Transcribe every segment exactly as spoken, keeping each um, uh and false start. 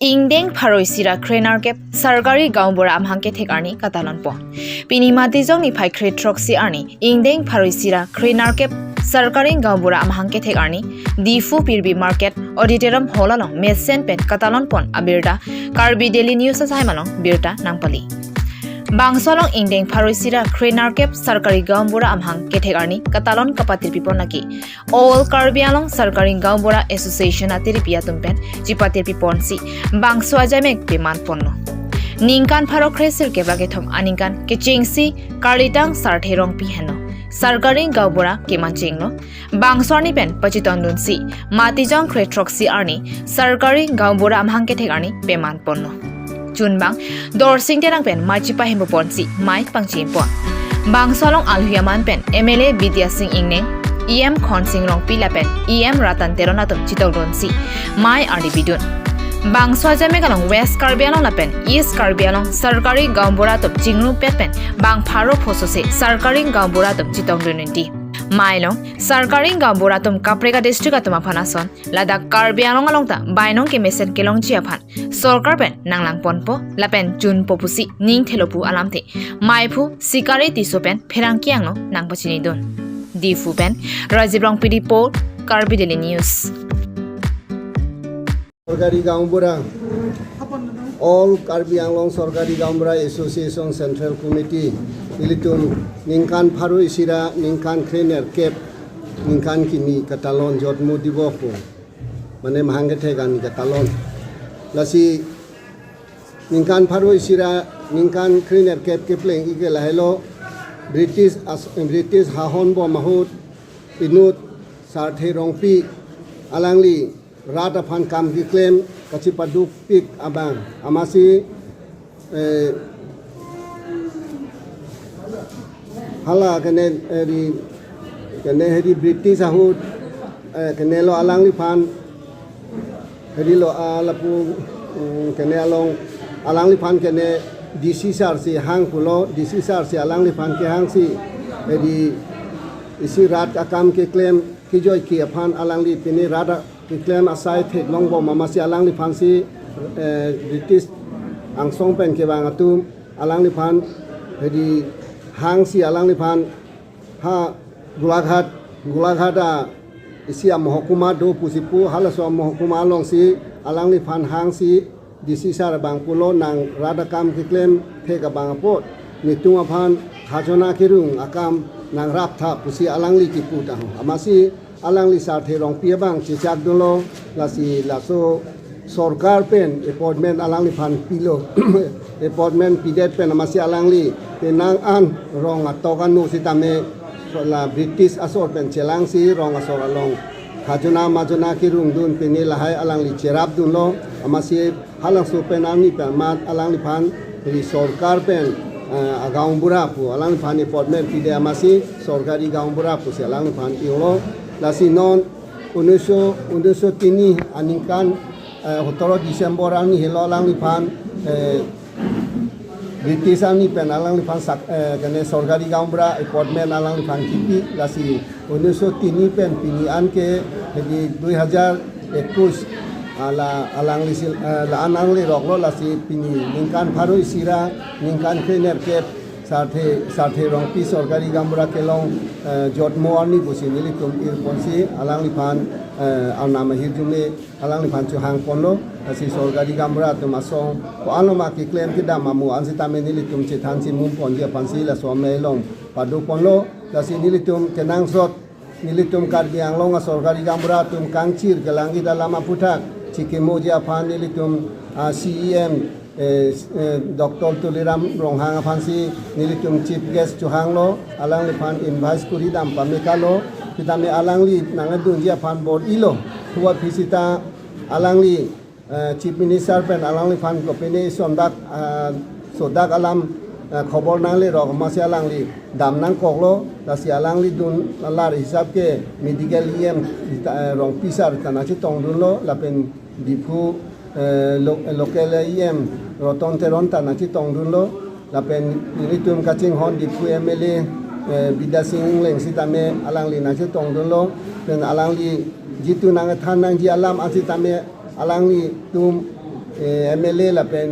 Ingdeng pharo isi ra kre nerkep Sarkari Gaonbura amahang kethek arni katalon pon. Pini Matijong niphai kre throksi arni ingdeng pharo isi ra kre nerkep Sarkari Gaonbura amahang kethek arni Diphu Pirbi Market Auditorium Hall along mesen pen katalon pon abirta Karbi Daily News asai malong birta nangpali. Bangso along ingdeng pharo isi ra kre nerkep Sarkari Gaonbura amahang kethek arni katalon kapatirpi pon lake All Karbi Anglong Sarkari Gaonbura Association atiripi atum pen chipatirpi ponsi bangso ajamek peman ponlo. Ningkan pharo kre sirkep ra kethom aningkan kechengsi Karlitang Sarthe Rongpi henlo Sarkari Gaonbura keman chenglo. Bangso arni pen pachetongdunsi Matijong kre throksi arni Sarkari Gaonbura amahang kethek arni peman ponlo. Chunbang Dorsing Terang pen mei chipahempo ponsi mei pangchim pon. Bangso along alhui aman pen M L A Bidya Sing Engleng, E M Khonsing Rongpi lapen E M Ratan Teron atum chetongdunsi mei ardi bidun. Bangso ajamek along West Karbi Anglong lapen East Karbi Anglong Sarkari Gaonbura atum chingrumpet pen bang pharo phosose Sarkari Gaonbura atum chetongdun inti. Mei along Sarkari Gaonbura atum kaprek a district atum aphan ason ladak Karbi Anglong along ta bainong kemesen kelongji aphan sorkar pen nanglang ponpo lapen chunpo pusi ning thelo pu alamthe meiphu Sikari Tisso pen pherangke angno nangpachinidun. Diphu pen Rajiv Rongpi report, Karbi Daily News. Sarkari Gaonbura, All Karbi Anglong Sarkari Gaonbura Association Central Committee, ilitum ningkan pharo isi ra ningkan kre nerkep ningkan kimi katalon jotmo dibo ko. Mane mahang kethek arni katalon. Lasi ningkan pharo isi ra ningkan kre nerkep kepleng ike lahelo British as, British hahon bom ahut inut Sarthe Rongpi alangli rat aphan kam keklem kachipadukpik abang amatsi, eh, hala kene, eh, di, kene hedi British ahut, eh, kene lo alangliphan hedi lo, ah, lapu, mm, kene along alangliphan kene D C sir si hang pulo, D C sir si alangliphan kehangsi hedi isi rat akam keklem kejoike aphan alangli pini rat a- keklem asai theklong bom amatsi alangliphan si, eh, British angsong pen kevang atum alangliphan hedi hangsi alangliphan ha Golaghat, Golaghat a isi amahokuma do pusi pu halaso amahokuma alongsi alangliphan hangsi D C sir abang pulo nang rat akam keklem thek abang apot netum aphan khajona kerung akam nang raptha pusi alangli kipu tahu. Amatsi alangli Sarthe Rongpi abang chechakdunlo, lasi laso sorkar pen appointment alangliphan pilo. Appointment pidet pen amatsi alangli penang an rong atok anu sitame la British asor pen chelangsi rong asor along khajona majona kerungdun pini lahai alangli cherapdunlo, amatsi halangso pen arni pen amat alangliphan hedi sorkar pen, eh, agaonbura pu alangliphan appointment pide amatsi Sarkari Gaonbura pusi alangliphan inglo. Lasi non unniso, unniso tini aningkan, eh, sotoro December arni helo alangliphan, eh, British arni pen alangliphan sak, eh, kene Sarkari Gaonbura appointment alangliphan kipi, lasi unniso tini pen pini anke hedi dui hajar ekus, ah, la alangli sil, eh, la-an angle roklo, lasi pini ningkan pharo isi ra ningkan kre nerkep Sarthe, Sarthe Rongpi Sarkari Gaonbura kelong, eh, jotmo arni pusi nelitum irponsi alangliphan, eh, arnam ahirjume alangliphan chohang ponlo, lasi Sarkari Gaonbura atum asong ko-an loma keklem kedam amu an sitame nelitum chethansi mum ponji aphansi laso amei along pado ponlo, lasi nelitum kenangsot nelitum Karbi Anglong a Sarkari Gaonbura atum kangchir kelang ida alam aputhak chikimoji aphan nelitum, ah, C E M, eh, eh, Doctor Tuliram Ronghang aphansi nelitum chief guest chohanglo, alangliphan invite kuri dam pamekalo, sitame alangli nangdunji aphan bor-ilo, huwa phisita alangli, eh, Chief Minister pen alangliphan kopine sondak, eh, sodak alam, eh, khobor nangle rok amatsi alangli dam nangkoklo, lasi alangli dun lar hisab ke medical E M, eh, Rongpi sir ta nangchetongdunlo, lapen Diphu, eh, lo-, local E M Roton Teron ta nangchetongdunlo, lapen nelitum kachinghon Diphu M L A, eh, Bidya Sing Engleng sitame alangli nangchetongdunlo, pen alangli jitu nangthan nangji alam an sitame alanglitum eh, M L A lapen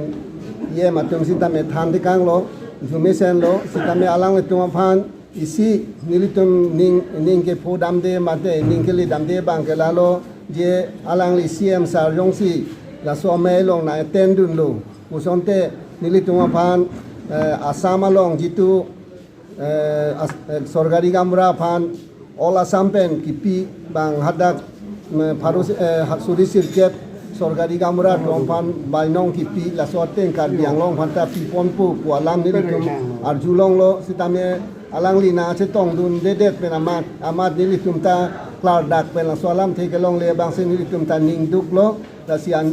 E M atum sitame than tekanglo, arjumesenlo, sitame alanglitum aphan isi nelitum ning, ning kepho damde mate ning kele damde abang ke lalo, je alangli C M sir jongsi laso amei along nang-attend dunlo, kosonte nelitum aphan, eh, Assam along jitu, eh, as-, eh, sorkari gaonbura aphan All Assam pen kipi abang hadak, mm, pharo, eh, ha-, suri sirkep sorkari gaonbura atum aphan bainong kipi, laso ateng Karbi Anglong aphan ta piponpo pu alam nelitum arjulonglo, sitame alangli nangchetongdundedet pen amat, amat nelitum ta klardak pen laso alamthe kelongle abangsi nelitum ta ningduklo. Lasi an,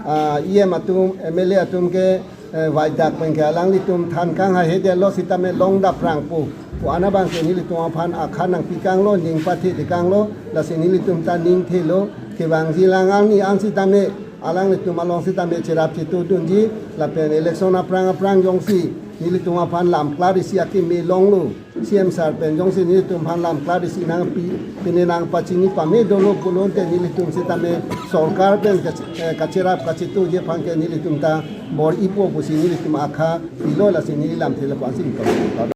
ah, E M atum, M L A atum ke, eh, vaidak pen ke alanglitum than kanghahedetlo, sitame long daprangpo pu an abang ke nelitum aphan akha nangpikanglo, ning pathe tekanglo, lasi nelitum ta ningthelo, kevangji lang arni an sitame alanglitum along sitame cherap chetudunji, lapen election aphrang aphrang jongsi nelitum aphan lam klar isi akeme longlo, C M sir pen jongsi nelitum aphan lam klar isi nangpi, pine nangpachini pame dolo pulote nelitum sitame sorkar pen kach-, eh, kacherap kachetuji aphan ke nelitum ta bor-ipo pusi nelitum akha pilo, lasi neli lamthe lapu-ansi nelitum